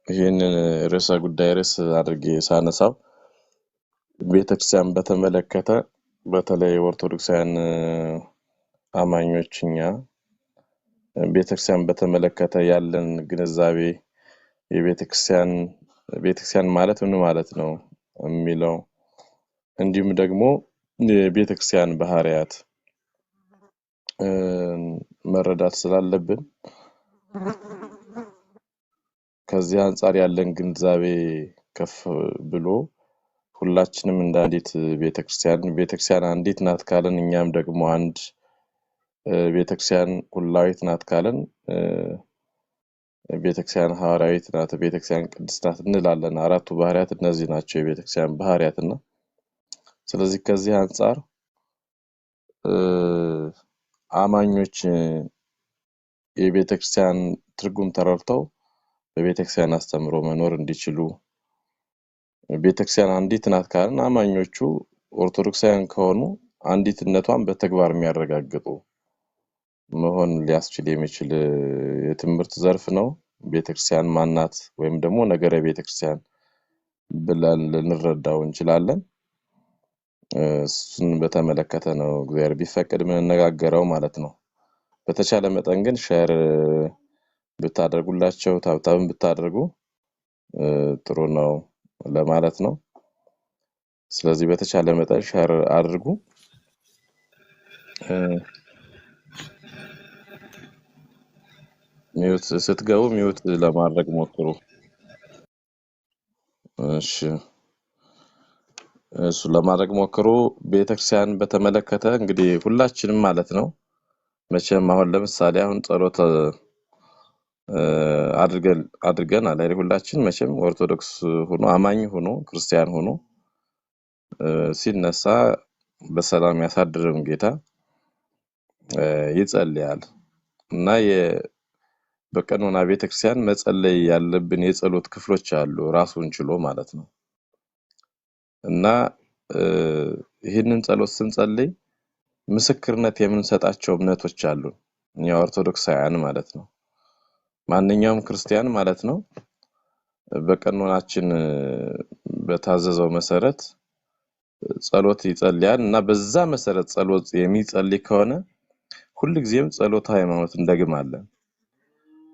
ይህንን ርዕሰ ጉዳይ ርዕስ አድርጌ ሳነሳው ቤተክርስቲያን በተመለከተ በተለይ ኦርቶዶክሳውያን አማኞች እኛ ቤተክርስቲያን በተመለከተ ያለን ግንዛቤ የቤተክርስቲያን ቤተክርስቲያን ማለት ምን ማለት ነው የሚለው፣ እንዲሁም ደግሞ የቤተክርስቲያን ባህሪያት መረዳት ስላለብን ከዚህ አንጻር ያለን ግንዛቤ ከፍ ብሎ ሁላችንም እንደ አንዲት ቤተክርስቲያን አንዲት ናት ካልን እኛም ደግሞ አንድ ቤተክርስቲያን ኩላዊት ናት ካልን ቤተክርስቲያን ሐዋርያዊት ናት፣ ቤተክርስቲያን ቅድስት ናት እንላለን። አራቱ ባህሪያት እነዚህ ናቸው የቤተክርስቲያን ባህሪያት። እና ስለዚህ ከዚህ አንጻር አማኞች የቤተክርስቲያን ትርጉም ተረድተው በቤተክርስቲያን አስተምሮ መኖር እንዲችሉ፣ ቤተክርስቲያን አንዲት ናት ካልን አማኞቹ ኦርቶዶክሳውያን ከሆኑ አንዲትነቷን በተግባር የሚያረጋግጡ መሆን ሊያስችል የሚችል የትምህርት ዘርፍ ነው። ቤተክርስቲያን ማናት ወይም ደግሞ ነገረ ቤተክርስቲያን ብለን ልንረዳው እንችላለን። እሱን በተመለከተ ነው እግዚአብሔር ቢፈቅድ የምንነጋገረው ማለት ነው። በተቻለ መጠን ግን share ብታደርጉላቸው tap tap ን ብታደርጉ ጥሩ ነው ለማለት ነው። ስለዚህ በተቻለ መጠን share አድርጉ። mute ስትገቡ mute ለማድረግ ሞክሩ። እሺ፣ እሱ ለማድረግ ሞክሩ። ቤተክርስቲያን በተመለከተ እንግዲህ ሁላችንም ማለት ነው መቼም አሁን ለምሳሌ አሁን ጸሎት አድርገን አለ አይደል? ሁላችን መቼም ኦርቶዶክስ ሆኖ አማኝ ሆኖ ክርስቲያን ሆኖ ሲነሳ በሰላም ያሳድረን ጌታ ይጸልያል። እና በቀኖና ቤተክርስቲያን መጸለይ ያለብን የጸሎት ክፍሎች አሉ ራሱን ችሎ ማለት ነው። እና ይህንን ጸሎት ስንጸልይ ምስክርነት የምንሰጣቸው እምነቶች አሉ እኛ ኦርቶዶክሳውያን ማለት ነው። ማንኛውም ክርስቲያን ማለት ነው በቀኖናችን በታዘዘው መሰረት ጸሎት ይጸልያል። እና በዛ መሰረት ጸሎት የሚጸልይ ከሆነ ሁልጊዜም ጸሎተ ሃይማኖት እንደግማለን።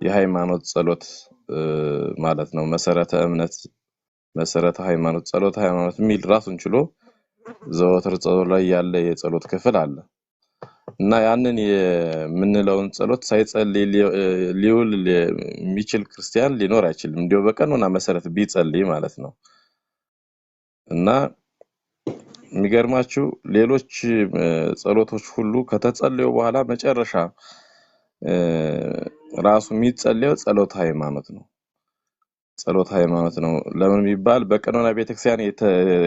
የሃይማኖት ጸሎት ማለት ነው። መሰረተ እምነት፣ መሰረተ ሃይማኖት፣ ጸሎተ ሃይማኖት የሚል ራሱን ችሎ ዘወትር ጸሎት ላይ ያለ የጸሎት ክፍል አለ። እና ያንን የምንለውን ጸሎት ሳይጸልይ ሊውል የሚችል ክርስቲያን ሊኖር አይችልም። እንዲያው በቀኖና መሰረት ቢጸልይ ማለት ነው። እና የሚገርማችሁ ሌሎች ጸሎቶች ሁሉ ከተጸለዩ በኋላ መጨረሻ ራሱ የሚጸለየው ጸሎተ ሃይማኖት ነው። ጸሎተ ሃይማኖት ነው። ለምን ቢባል በቀኖና ቤተክርስቲያን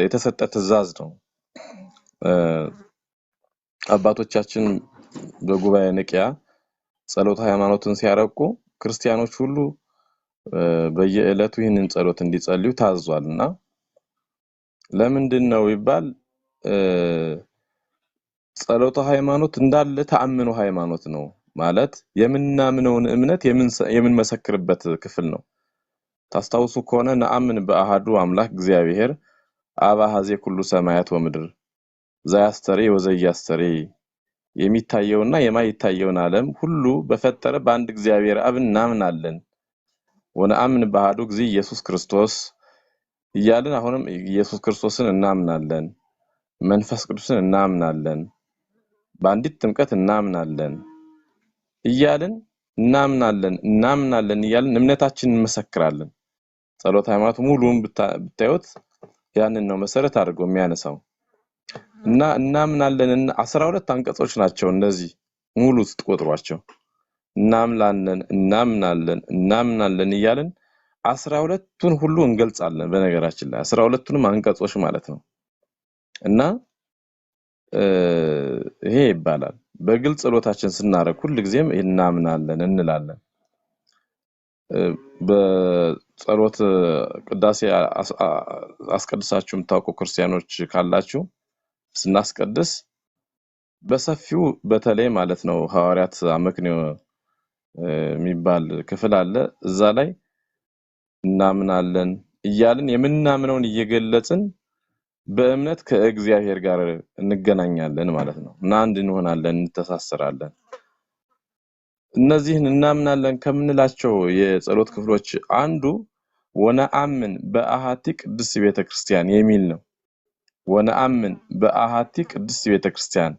የተሰጠ ትእዛዝ ነው። አባቶቻችን በጉባኤ ንቅያ ጸሎተ ሃይማኖትን ሲያረቁ ክርስቲያኖች ሁሉ በየዕለቱ ይህንን ጸሎት እንዲጸልዩ ታዟልና ለምንድን ነው ቢባል ጸሎተ ሃይማኖት እንዳለ ተአምኖ ሃይማኖት ነው ማለት የምናምነውን እምነት የምንመሰክርበት ክፍል ነው። ታስታውሱ ከሆነ ነአምን በአሐዱ አምላክ እግዚአብሔር አብ አሐዜ ኩሉ ሰማያት ወምድር ዘያስተሪ ወዘያስተሪ፣ የሚታየውና የማይታየውን ዓለም ሁሉ በፈጠረ በአንድ እግዚአብሔር አብ እናምናለን። ወነአምን በአሐዱ እግዚእ ኢየሱስ ክርስቶስ እያልን አሁንም ኢየሱስ ክርስቶስን እናምናለን፣ መንፈስ ቅዱስን እናምናለን፣ በአንዲት ጥምቀት እናምናለን እያልን እናምናለን እናምናለን እያልን እምነታችንን እንመሰክራለን። ጸሎተ ሃይማኖት ሙሉውን ብታዩት ያንን ነው መሰረት አድርጎ የሚያነሳው። እና እናምናለን እና 12 አንቀጾች ናቸው እነዚህ ሙሉ ስትቆጥሯቸው። እናምናለን እናምናለን እናምናለን እያልን 12ቱን ሁሉ እንገልጻለን። በነገራችን ላይ 12ቱንም አንቀጾች ማለት ነው። እና ይሄ ይባላል በግልጽ ጸሎታችን ስናደርግ ሁሉ ጊዜም እናምናለን እንላለን። በጸሎት ቅዳሴ አስቀድሳችሁ የምታውቁ ክርስቲያኖች ካላችሁ ስናስቀድስ በሰፊው በተለይ ማለት ነው ሐዋርያት አመክንዮ የሚባል ክፍል አለ። እዛ ላይ እናምናለን እያልን የምናምነውን እየገለጽን በእምነት ከእግዚአብሔር ጋር እንገናኛለን ማለት ነው እና አንድ እንሆናለን፣ እንተሳሰራለን። እነዚህን እናምናለን ከምንላቸው የጸሎት ክፍሎች አንዱ ወነአምን በአሃቲ ቅድስት ቤተክርስቲያን የሚል ነው። ወነአምን በአሃቲ ቅድስት ቤተክርስቲያን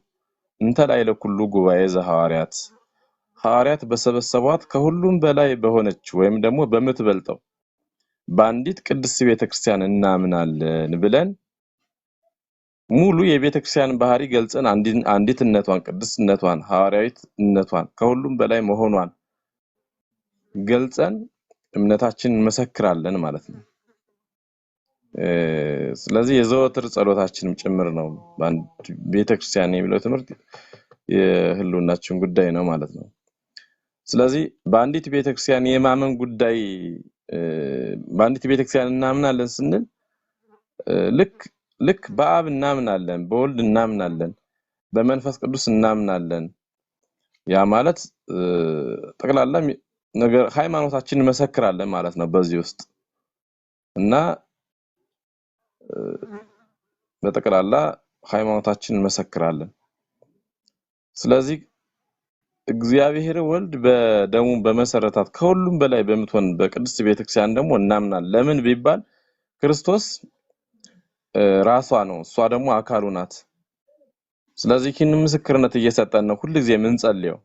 እንተ ላዕለ ኩሉ ጉባኤ ዘሐዋርያት፣ ሐዋርያት በሰበሰቧት ከሁሉም በላይ በሆነች ወይም ደግሞ በምትበልጠው በአንዲት ቅድስት ቤተክርስቲያን እናምናለን ብለን ሙሉ የቤተክርስቲያን ባህሪ ገልጸን አንዲትነቷን፣ ቅድስትነቷን፣ ሐዋርያዊትነቷን ከሁሉም በላይ መሆኗን ገልጸን እምነታችንን እንመሰክራለን ማለት ነው። ስለዚህ የዘወትር ጸሎታችንም ጭምር ነው። በአንድ ቤተክርስቲያን የሚለው ትምህርት የህልውናችን ጉዳይ ነው ማለት ነው። ስለዚህ በአንዲት ቤተክርስቲያን የማመን ጉዳይ በአንዲት ቤተክርስቲያን እናምናለን ስንል ልክ በአብ እናምናለን፣ በወልድ እናምናለን፣ በመንፈስ ቅዱስ እናምናለን። ያ ማለት ጠቅላላ ነገር ሃይማኖታችንን እንመሰክራለን ማለት ነው በዚህ ውስጥ እና በጠቅላላ ሃይማኖታችንን እንመሰክራለን። ስለዚህ እግዚአብሔር ወልድ በደሙ በመሰረታት ከሁሉም በላይ በምትሆን በቅድስት ቤተክርስቲያን ደግሞ እናምናለን። ለምን ቢባል ክርስቶስ ራሷ ነው፣ እሷ ደግሞ አካሉ ናት። ስለዚህ ይህን ምስክርነት እየሰጠን ነው ሁሉ ጊዜ የምንጸልየው።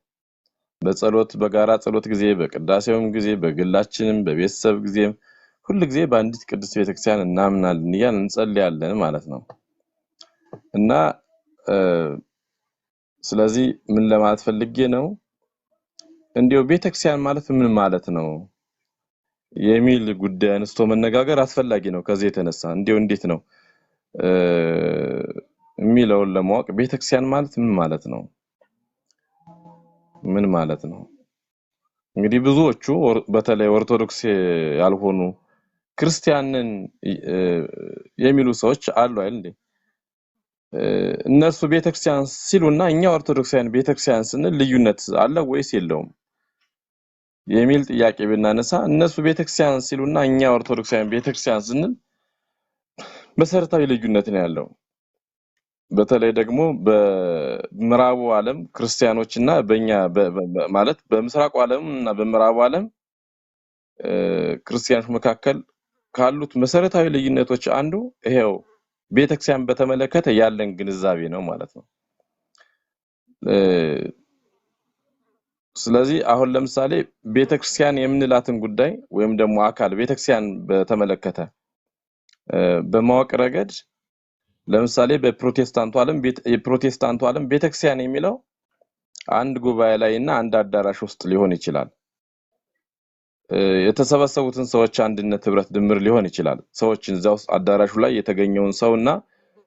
በጸሎት በጋራ ጸሎት ጊዜ፣ በቅዳሴውም ጊዜ፣ በግላችንም በቤተሰብ ጊዜም ሁሉ ጊዜ በአንዲት ቅድስት ቤተክርስቲያን እናምናለን እያልን እንጸልያለን ማለት ነው። እና ስለዚህ ምን ለማለት ፈልጌ ነው፣ እንዲያው ቤተክርስቲያን ማለት ምን ማለት ነው የሚል ጉዳይ አንስቶ መነጋገር አስፈላጊ ነው። ከዚህ የተነሳ እንዲያው እንዴት ነው የሚለውን ለማወቅ ቤተክርስቲያን ማለት ምን ማለት ነው? ምን ማለት ነው? እንግዲህ ብዙዎቹ በተለይ ኦርቶዶክስ ያልሆኑ ክርስቲያንን የሚሉ ሰዎች አሉ አይደል እንዴ? እነሱ ቤተክርስቲያን ሲሉና እኛ ኦርቶዶክሳውያን ቤተክርስቲያን ስንል ልዩነት አለ ወይስ የለውም የሚል ጥያቄ ብናነሳ እነሱ ቤተክርስቲያን ሲሉና እኛ ኦርቶዶክሳውያን ቤተክርስቲያን ስንል መሰረታዊ ልዩነት ነው ያለው። በተለይ ደግሞ በምዕራቡ ዓለም ክርስቲያኖችና በእኛ ማለት በምስራቁ ዓለም እና በምዕራቡ ዓለም ክርስቲያኖች መካከል ካሉት መሰረታዊ ልዩነቶች አንዱ ይሄው ቤተክርስቲያን በተመለከተ ያለን ግንዛቤ ነው ማለት ነው። ስለዚህ አሁን ለምሳሌ ቤተክርስቲያን የምንላትን ጉዳይ ወይም ደግሞ አካል ቤተክርስቲያን በተመለከተ በማወቅ ረገድ ለምሳሌ በፕሮቴስታንቱ ዓለም የፕሮቴስታንቱ ዓለም ቤተክርስቲያን የሚለው አንድ ጉባኤ ላይ እና አንድ አዳራሽ ውስጥ ሊሆን ይችላል። የተሰበሰቡትን ሰዎች አንድነት ህብረት ድምር ሊሆን ይችላል። ሰዎችን እዛ ውስጥ አዳራሹ ላይ የተገኘውን ሰውና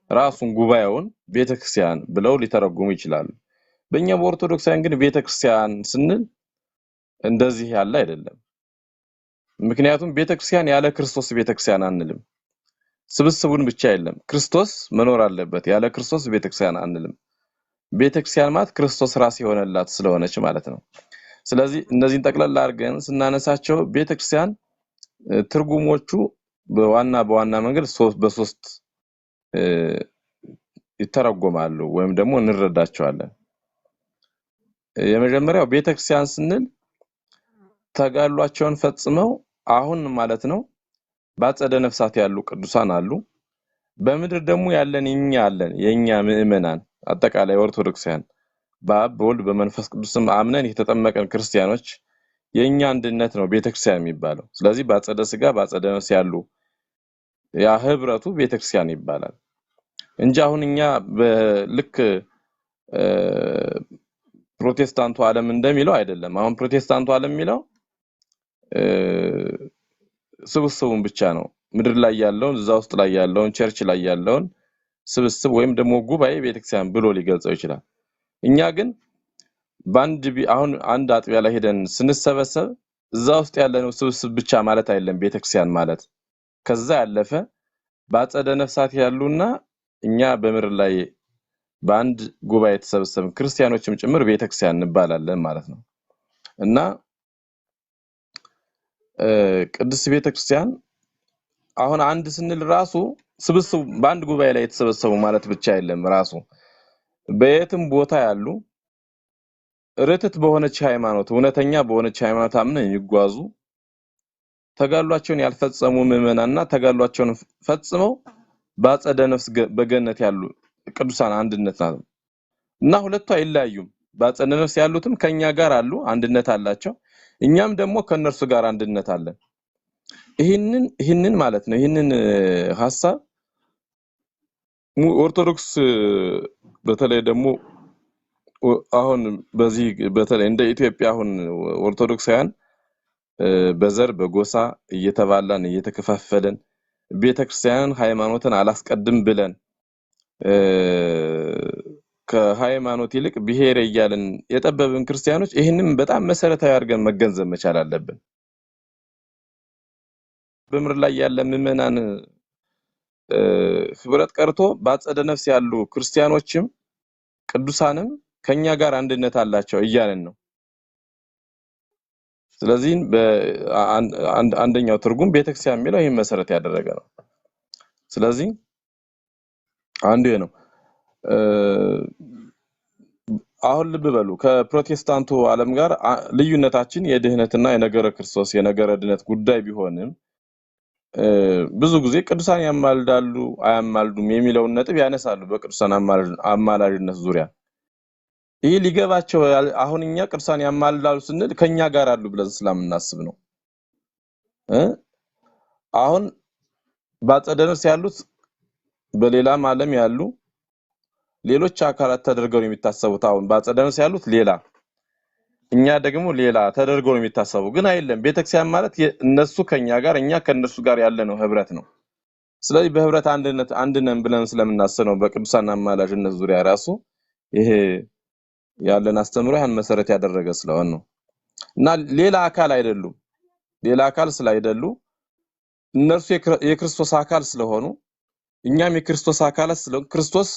ራሱን ጉባኤውን ቤተክርስቲያን ብለው ሊተረጉሙ ይችላሉ። በእኛ በኦርቶዶክሳውያን ግን ቤተክርስቲያን ስንል እንደዚህ ያለ አይደለም። ምክንያቱም ቤተክርስቲያን ያለ ክርስቶስ ቤተክርስቲያን አንልም። ስብስቡን ብቻ የለም፣ ክርስቶስ መኖር አለበት። ያለ ክርስቶስ ቤተክርስቲያን አንልም። ቤተክርስቲያን ማለት ክርስቶስ ራስ የሆነላት ስለሆነች ማለት ነው። ስለዚህ እነዚህን ጠቅላላ አድርገን ስናነሳቸው ቤተክርስቲያን ትርጉሞቹ በዋና በዋና መንገድ በሶስት ይተረጎማሉ ወይም ደግሞ እንረዳቸዋለን። የመጀመሪያው ቤተክርስቲያን ስንል ተጋድሏቸውን ፈጽመው አሁን ማለት ነው ባጸደ ነፍሳት ያሉ ቅዱሳን አሉ። በምድር ደግሞ ያለን እኛ አለን፣ የኛ ምእመናን አጠቃላይ ኦርቶዶክሳውያን በአብ በወልድ በመንፈስ ቅዱስም አምነን የተጠመቀን ክርስቲያኖች የኛ አንድነት ነው ቤተክርስቲያን የሚባለው። ስለዚህ ባጸደ ስጋ ባጸደ ነፍስ ያሉ ያ ህብረቱ ቤተክርስቲያን ይባላል እንጂ አሁን እኛ በልክ ፕሮቴስታንቱ ዓለም እንደሚለው አይደለም። አሁን ፕሮቴስታንቱ ዓለም የሚለው ስብስቡን ብቻ ነው። ምድር ላይ ያለውን እዛ ውስጥ ላይ ያለውን church ላይ ያለውን ስብስብ ወይም ደግሞ ጉባኤ ቤተክርስቲያን ብሎ ሊገልጸው ይችላል። እኛ ግን ባንድ አሁን አንድ አጥቢያ ላይ ሄደን ስንሰበሰብ እዛ ውስጥ ያለነው ስብስብ ብቻ ማለት አይደለም ቤተክርስቲያን ማለት። ከዛ ያለፈ ባጸደ ነፍሳት ያሉና እኛ በምድር ላይ በአንድ ጉባኤ የተሰበሰብን ክርስቲያኖችም ጭምር ቤተክርስቲያን እንባላለን ማለት ነው። እና ቅድስት ቤተክርስቲያን አሁን አንድ ስንል ራሱ ስብስብ በአንድ ጉባኤ ላይ የተሰበሰቡ ማለት ብቻ የለም። ራሱ በየትም ቦታ ያሉ ርትት በሆነች ሃይማኖት፣ እውነተኛ በሆነች ሃይማኖት አምነው የሚጓዙ ተጋድሏቸውን ያልፈጸሙ ምዕመናንና ተጋድሏቸውን ፈጽመው በአጸደ ነፍስ በገነት ያሉ ቅዱሳን አንድነት ናት እና ሁለቱ አይለያዩም። በአጸደ ነፍስ ያሉትም ከኛ ጋር አሉ፣ አንድነት አላቸው። እኛም ደግሞ ከነርሱ ጋር አንድነት አለን። ይህንን ማለት ነው። ይህንን ሐሳብ ኦርቶዶክስ በተለይ ደግሞ አሁን በዚህ በተለይ እንደ ኢትዮጵያ አሁን ኦርቶዶክሳውያን በዘር በጎሳ እየተባላን እየተከፋፈልን ቤተክርስቲያንን ሃይማኖትን አላስቀድም ብለን ከሃይማኖት ይልቅ ብሔር እያልን የጠበብን ክርስቲያኖች ይህንን በጣም መሰረታዊ አድርገን መገንዘብ መቻል አለብን። በምድር ላይ ያለ ምዕመናን ህብረት ቀርቶ በአጸደ ነፍስ ያሉ ክርስቲያኖችም ቅዱሳንም ከኛ ጋር አንድነት አላቸው እያልን ነው። ስለዚህ አንደኛው ትርጉም ቤተክርስቲያን የሚለው ይህን መሰረት ያደረገ ነው። ስለዚህ አንዱ ይሄ ነው። አሁን ልብ በሉ፣ ከፕሮቴስታንቱ ዓለም ጋር ልዩነታችን የድህነትና የነገረ ክርስቶስ የነገረ ድነት ጉዳይ ቢሆንም ብዙ ጊዜ ቅዱሳን ያማልዳሉ አያማልዱም የሚለውን ነጥብ ያነሳሉ። በቅዱሳን አማላጅነት ዙሪያ ይህ ሊገባቸው አሁን እኛ ቅዱሳን ያማልዳሉ ስንል ከኛ ጋር አሉ ብለን ስለምናስብ ነው። አሁን በአጸደ ነፍስ ያሉት በሌላም ዓለም ያሉ ሌሎች አካላት ተደርገው ነው የሚታሰቡት። አሁን በአጸደ ነፍስ ያሉት ሌላ፣ እኛ ደግሞ ሌላ ተደርገው ነው የሚታሰቡ። ግን አይደለም። ቤተክርስቲያን ማለት እነሱ ከኛ ጋር እኛ ከእነሱ ጋር ያለነው ህብረት ነው። ስለዚህ በህብረት አንድነት አንድ ነን ብለን ስለምናስብ ነው በቅዱሳን አማላጅነት ዙሪያ ራሱ ይሄ ያለን አስተምሮ ያን መሰረት ያደረገ ስለሆነ ነው። እና ሌላ አካል አይደሉም። ሌላ አካል ስላይደሉ እነርሱ የክርስቶስ አካል ስለሆኑ እኛም የክርስቶስ አካላት ስለሆን ክርስቶስ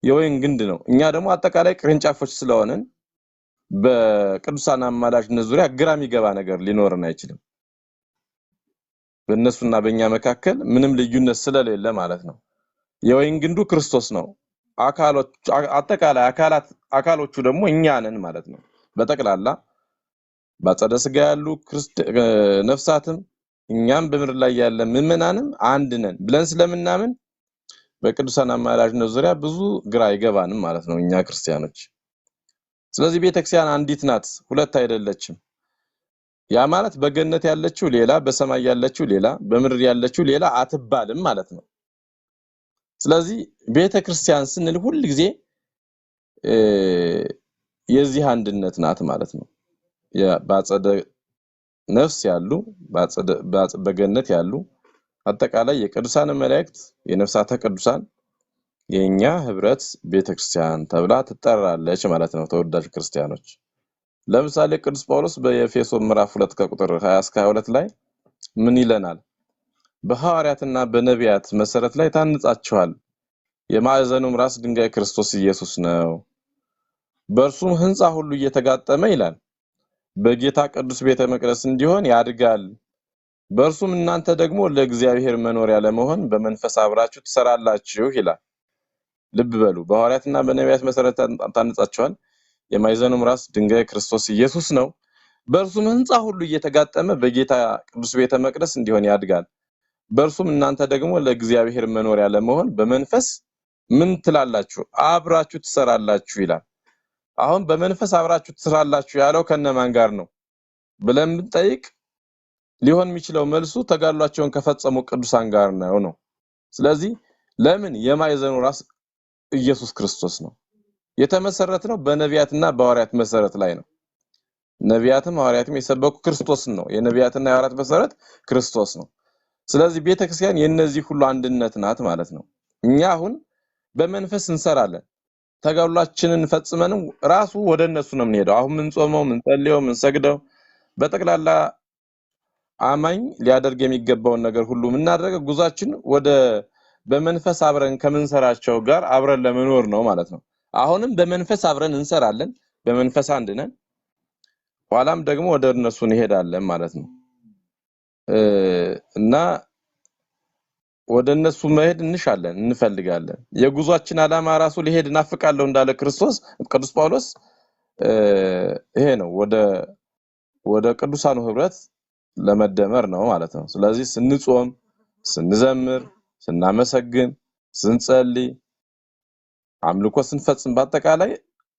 የወይን ግንድ ነው፣ እኛ ደግሞ አጠቃላይ ቅርንጫፎች ስለሆንን በቅዱሳን አማላጅነት ዙሪያ ግራ የሚገባ ነገር ሊኖረን አይችልም። በእነሱና በእኛ መካከል ምንም ልዩነት ስለሌለ ማለት ነው። የወይን ግንዱ ክርስቶስ ነው። አካሎች አጠቃላይ አካላት አካሎቹ ደግሞ እኛ ነን ማለት ነው። በጠቅላላ በአጸደ ስጋ ያሉ ነፍሳትም እኛም በምድር ላይ ያለ ምዕመናንም አንድ ነን ብለን ስለምናምን በቅዱሳን አማላጅነት ዙሪያ ብዙ ግራ አይገባንም ማለት ነው እኛ ክርስቲያኖች። ስለዚህ ቤተክርስቲያን አንዲት ናት፣ ሁለት አይደለችም። ያ ማለት በገነት ያለችው ሌላ፣ በሰማይ ያለችው ሌላ፣ በምድር ያለችው ሌላ አትባልም ማለት ነው። ስለዚህ ቤተክርስቲያን ስንል ሁል ጊዜ የዚህ አንድነት ናት ማለት ነው። በአጸደ ነፍስ ያሉ በገነት ያሉ አጠቃላይ የቅዱሳን መላእክት የነፍሳተ ቅዱሳን የኛ ህብረት ቤተክርስቲያን ተብላ ትጠራለች ማለት ነው። ተወዳጅ ክርስቲያኖች፣ ለምሳሌ ቅዱስ ጳውሎስ በኤፌሶን ምዕራፍ 2 ከቁጥር 20 እስከ 22 ላይ ምን ይለናል? በሐዋርያትና በነቢያት መሰረት ላይ ታንጻችኋል፣ የማዕዘኑም ራስ ድንጋይ ክርስቶስ ኢየሱስ ነው። በእርሱም ህንጻ ሁሉ እየተጋጠመ ይላል በጌታ ቅዱስ ቤተ መቅደስ እንዲሆን ያድጋል። በእርሱም እናንተ ደግሞ ለእግዚአብሔር መኖሪያ ለመሆን በመንፈስ አብራችሁ ትሰራላችሁ ይላል። ልብ በሉ፣ በሐዋርያትና በነቢያት መሰረት ታንጻችኋል፣ የማዕዘኑም ራስ ድንጋይ ክርስቶስ ኢየሱስ ነው። በእርሱም ህንጻ ሁሉ እየተጋጠመ በጌታ ቅዱስ ቤተ መቅደስ እንዲሆን ያድጋል። በእርሱም እናንተ ደግሞ ለእግዚአብሔር መኖሪያ ለመሆን በመንፈስ ምን ትላላችሁ? አብራችሁ ትሰራላችሁ ይላል። አሁን በመንፈስ አብራችሁ ትሰራላችሁ ያለው ከነማን ጋር ነው ብለን ብንጠይቅ ሊሆን የሚችለው መልሱ ተጋድሏቸውን ከፈጸሙ ቅዱሳን ጋር ነው። ስለዚህ ለምን የማዕዘኑ ራስ ኢየሱስ ክርስቶስ ነው። የተመሰረትነው በነቢያትና በሐዋርያት መሰረት ላይ ነው። ነቢያትም ሐዋርያትም የሰበኩ ክርስቶስን ነው። የነቢያትና የሐዋርያት መሰረት ክርስቶስ ነው። ስለዚህ ቤተክርስቲያን የነዚህ ሁሉ አንድነት ናት ማለት ነው። እኛ አሁን በመንፈስ እንሰራለን። ተጋድሏችንን ፈጽመንም ራሱ ወደ እነሱ ነው የምንሄደው። አሁን ምንጾመው፣ ምንጸልየው፣ ምንሰግደው በጠቅላላ አማኝ ሊያደርግ የሚገባውን ነገር ሁሉ የምናደርገው ጉዟችን ወደ በመንፈስ አብረን ከምንሰራቸው ጋር አብረን ለመኖር ነው ማለት ነው። አሁንም በመንፈስ አብረን እንሰራለን፣ በመንፈስ አንድ ነን። ኋላም ደግሞ ወደ እነሱ እንሄዳለን ማለት ነው። እ፣ እና ወደ እነሱ መሄድ እንሻለን፣ እንፈልጋለን። የጉዟችን ዓላማ ራሱ ሊሄድ እናፍቃለሁ እንዳለ ክርስቶስ ቅዱስ ጳውሎስ እ፣ ይሄ ነው፣ ወደ ቅዱሳኑ ህብረት ለመደመር ነው ማለት ነው። ስለዚህ ስንጾም፣ ስንዘምር፣ ስናመሰግን፣ ስንጸልይ፣ አምልኮ ስንፈጽም በአጠቃላይ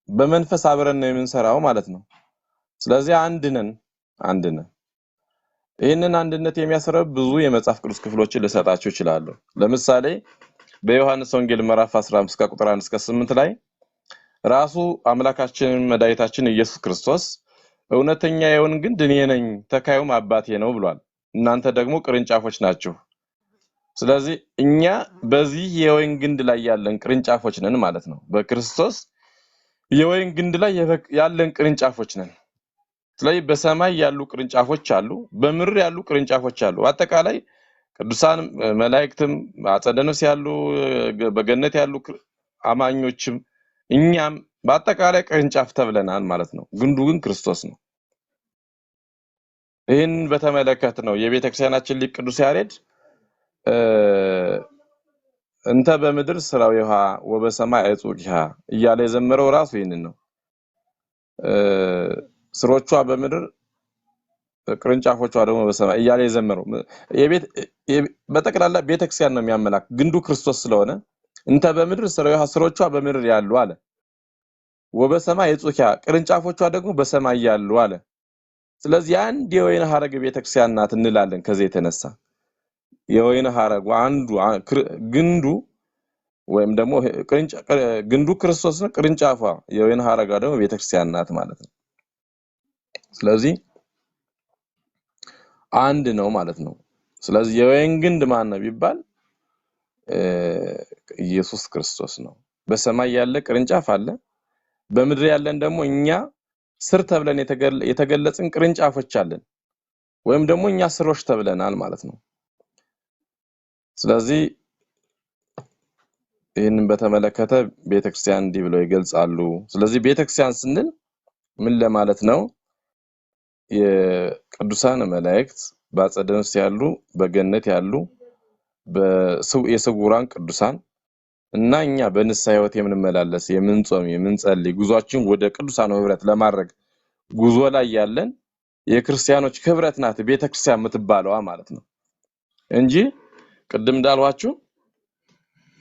በመንፈስ አብረን ነው የምንሰራው ማለት ነው። ስለዚህ አንድ ነን፣ አንድ ነን። ይህንን አንድነት የሚያስረብ ብዙ የመጽሐፍ ቅዱስ ክፍሎችን ልሰጣችሁ እችላለሁ። ለምሳሌ በዮሐንስ ወንጌል ምዕራፍ 15 ከቁጥር 1 እስከ 8 ላይ ራሱ አምላካችን መድኃኒታችን ኢየሱስ ክርስቶስ እውነተኛ የወይን ግንድ እኔ ነኝ፣ ተካዩም አባቴ ነው ብሏል። እናንተ ደግሞ ቅርንጫፎች ናችሁ። ስለዚህ እኛ በዚህ የወይን ግንድ ላይ ያለን ቅርንጫፎች ነን ማለት ነው። በክርስቶስ የወይን ግንድ ላይ ያለን ቅርንጫፎች ነን። ስለዚህ በሰማይ ያሉ ቅርንጫፎች አሉ፣ በምድር ያሉ ቅርንጫፎች አሉ። አጠቃላይ ቅዱሳን መላእክትም አጸደ ነፍስ ያሉ በገነት ያሉ አማኞችም እኛም በአጠቃላይ ቅርንጫፍ ተብለናል ማለት ነው። ግንዱ ግን ክርስቶስ ነው። ይህን በተመለከት ነው የቤተክርስቲያናችን ሊቅ ቅዱስ ያሬድ እ፣ እንተ በምድር ስራዊሃ ወበሰማይ አዕጹቂሃ እያለ የዘመረው ራሱ ይህንን ነው። እ፣ ስሮቿ በምድር ቅርንጫፎቿ ደግሞ በሰማይ እያለ የዘመረው የቤት በጠቅላላ ቤተክርስቲያን ነው የሚያመላክ ግንዱ ክርስቶስ ስለሆነ እንተ በምድር ስራዊሃ ስሮቿ በምድር ያሉ አለ። ወበሰማይ አዕጹቂሃ ቅርንጫፎቿ ደግሞ በሰማይ ያሉ አለ። ስለዚህ አንድ የወይን ሐረግ ቤተክርስቲያን ናት እንላለን። ከዚህ የተነሳ የወይን ሐረጉ አንዱ ግንዱ ወይም ደግሞ ግንዱ ክርስቶስ ነው። ቅርንጫፏ የወይን ሐረጓ ደግሞ ቤተክርስቲያን ናት ማለት ነው። ስለዚህ አንድ ነው ማለት ነው። ስለዚህ የወይን ግንድ ማን ነው ቢባል ኢየሱስ ክርስቶስ ነው። በሰማይ ያለ ቅርንጫፍ አለ። በምድር ያለን ደግሞ እኛ ስር ተብለን የተገለጽን ቅርንጫፎች አለን፣ ወይም ደግሞ እኛ ስሮች ተብለናል ማለት ነው። ስለዚህ ይህንን በተመለከተ ቤተክርስቲያን እንዲህ ብለው ይገልጻሉ። ስለዚህ ቤተክርስቲያን ስንል ምን ለማለት ነው? የቅዱሳን መላእክት በአጸደ ነፍስ ያሉ፣ በገነት ያሉ፣ የስውራን ቅዱሳን እና እኛ በንስሐ ሕይወት የምንመላለስ የምንጾም፣ የምንጸልይ ጉዟችን ወደ ቅዱሳኑ ህብረት ለማድረግ ጉዞ ላይ ያለን የክርስቲያኖች ህብረት ናት ቤተክርስቲያን የምትባለዋ ማለት ነው እንጂ ቅድም እንዳልኋችሁ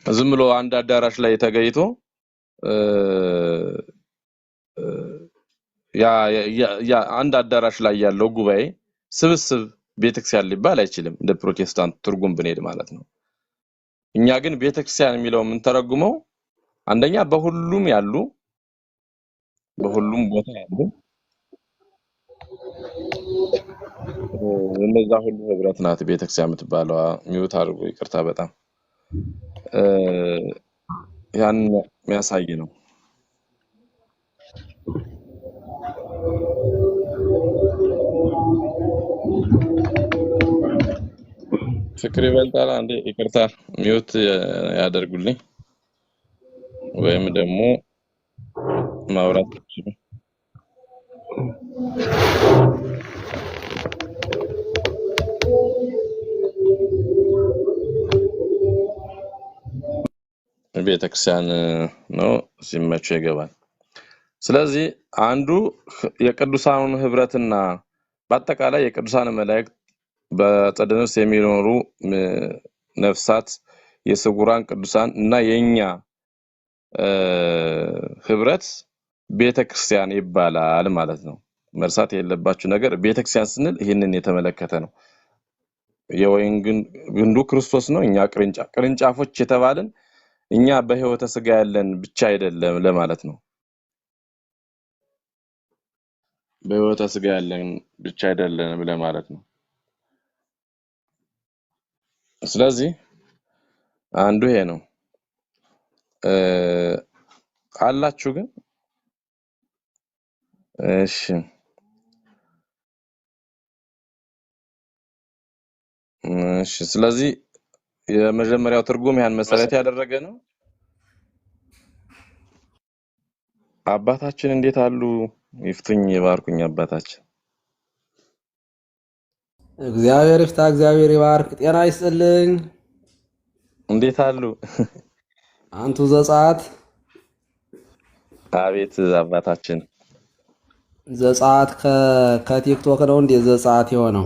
ዝም ብሎ አንድ አዳራሽ ላይ ተገኝቶ ያ ያ አንድ አዳራሽ ላይ ያለው ጉባኤ ስብስብ ቤተክርስቲያን ሊባል አይችልም፣ እንደ ፕሮቴስታንት ትርጉም ብንሄድ ማለት ነው። እኛ ግን ቤተክርስቲያን የሚለው የምንተረጉመው አንደኛ በሁሉም ያሉ በሁሉም ቦታ ያሉ እነዛ ሁሉ ህብረት ናት ቤተክርስቲያን የምትባለዋ። ሚውት አድርጎ ይቅርታ፣ በጣም ያን የሚያሳይ ነው። ፍቅር ይበልጣል። አንዴ ይቅርታ ሚውት ያደርጉልኝ ወይም ደግሞ ማውራት ይችላል። ቤተክርስቲያን ነው ሲመቸው ይገባል። ስለዚህ አንዱ የቅዱሳኑን ህብረትና በአጠቃላይ የቅዱሳን መላእክት በአጸደ ነፍስ የሚኖሩ ነፍሳት የስውራን ቅዱሳን እና የኛ ህብረት ቤተክርስቲያን ይባላል ማለት ነው። መርሳት የሌለባችሁ ነገር ቤተክርስቲያን ስንል ይህንን የተመለከተ ነው። የወይን ግንዱ ክርስቶስ ነው። እኛ ቅርንጫፎች የተባልን እኛ በህይወተ ስጋ ያለን ብቻ አይደለም ለማለት ነው። በህይወተ ስጋ ያለን ብቻ አይደለም ለማለት ነው። ስለዚህ አንዱ ይሄ ነው። አላችሁ ግን? እሺ እሺ። ስለዚህ የመጀመሪያው ትርጉም ያን መሰረት ያደረገ ነው። አባታችን እንዴት አሉ? ይፍቱኝ ይባርኩኝ አባታችን። እግዚአብሔር ይፍታ፣ እግዚአብሔር ይባርክ፣ ጤና ይስጥልኝ። እንዴት አሉ? አንቱ ዘጸአት። አቤት አባታችን። ዘጸአት ከቲክቶክ ነው እንዴ ዘጸአት የሆነው?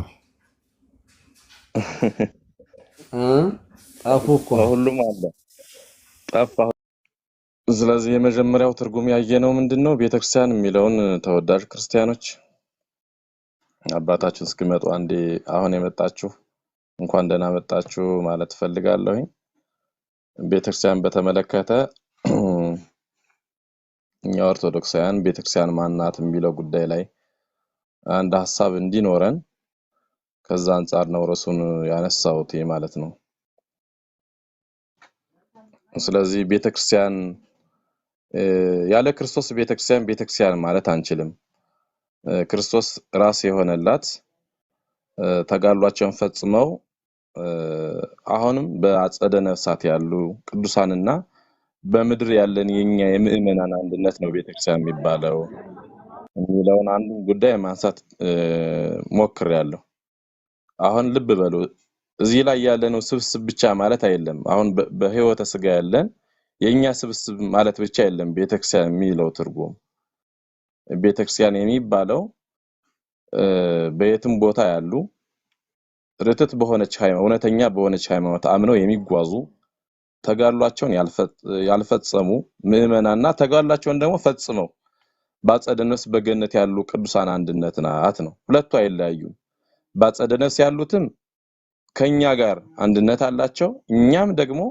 እ? ጠፉ እኮ። በሁሉም አለ ጠፋ። ስለዚህ የመጀመሪያው ትርጉም ያየነው ምንድን ነው? ቤተክርስቲያን የሚለውን ተወዳጅ ክርስቲያኖች አባታችን እስኪመጡ አንዴ አሁን የመጣችሁ እንኳን ደህና መጣችሁ ማለት እፈልጋለሁኝ። ቤተክርስቲያን በተመለከተ እኛ ኦርቶዶክሳውያን ቤተክርስቲያን ማናት የሚለው ጉዳይ ላይ አንድ ሀሳብ እንዲኖረን ከዛ አንጻር ነው ርዕሱን ያነሳሁት ማለት ነው። ስለዚህ ቤተክርስቲያን ያለ ክርስቶስ ቤተክርስቲያን ቤተክርስቲያን ማለት አንችልም። ክርስቶስ ራስ የሆነላት ተጋድሏቸውን ፈጽመው አሁንም በአጸደ ነፍሳት ያሉ ቅዱሳንና በምድር ያለን የኛ የምእመናን አንድነት ነው ቤተክርስቲያን የሚባለው የሚለውን አንዱን ጉዳይ ማንሳት ሞክሬያለሁ። አሁን ልብ በሉ፣ እዚህ ላይ ያለነው ስብስብ ብቻ ማለት አይደለም። አሁን በሕይወተ ስጋ ያለን የኛ ስብስብ ማለት ብቻ አይደለም። ቤተክርስቲያን የሚለው ትርጉም ቤተክርስቲያን የሚባለው በየትም ቦታ ያሉ ርትት በሆነች ሃይማኖት፣ እውነተኛ በሆነች ሃይማኖት አምነው የሚጓዙ ተጋድሏቸውን ያልፈጸሙ ምዕመናንና ተጋድሏቸውን ደግሞ ፈጽመው በአጸደ ነፍስ በገነት ያሉ ቅዱሳን አንድነት ናት ነው። ሁለቱ አይለያዩም። በአጸደ ነፍስ ያሉትም ከኛ ጋር አንድነት አላቸው፣ እኛም ደግሞ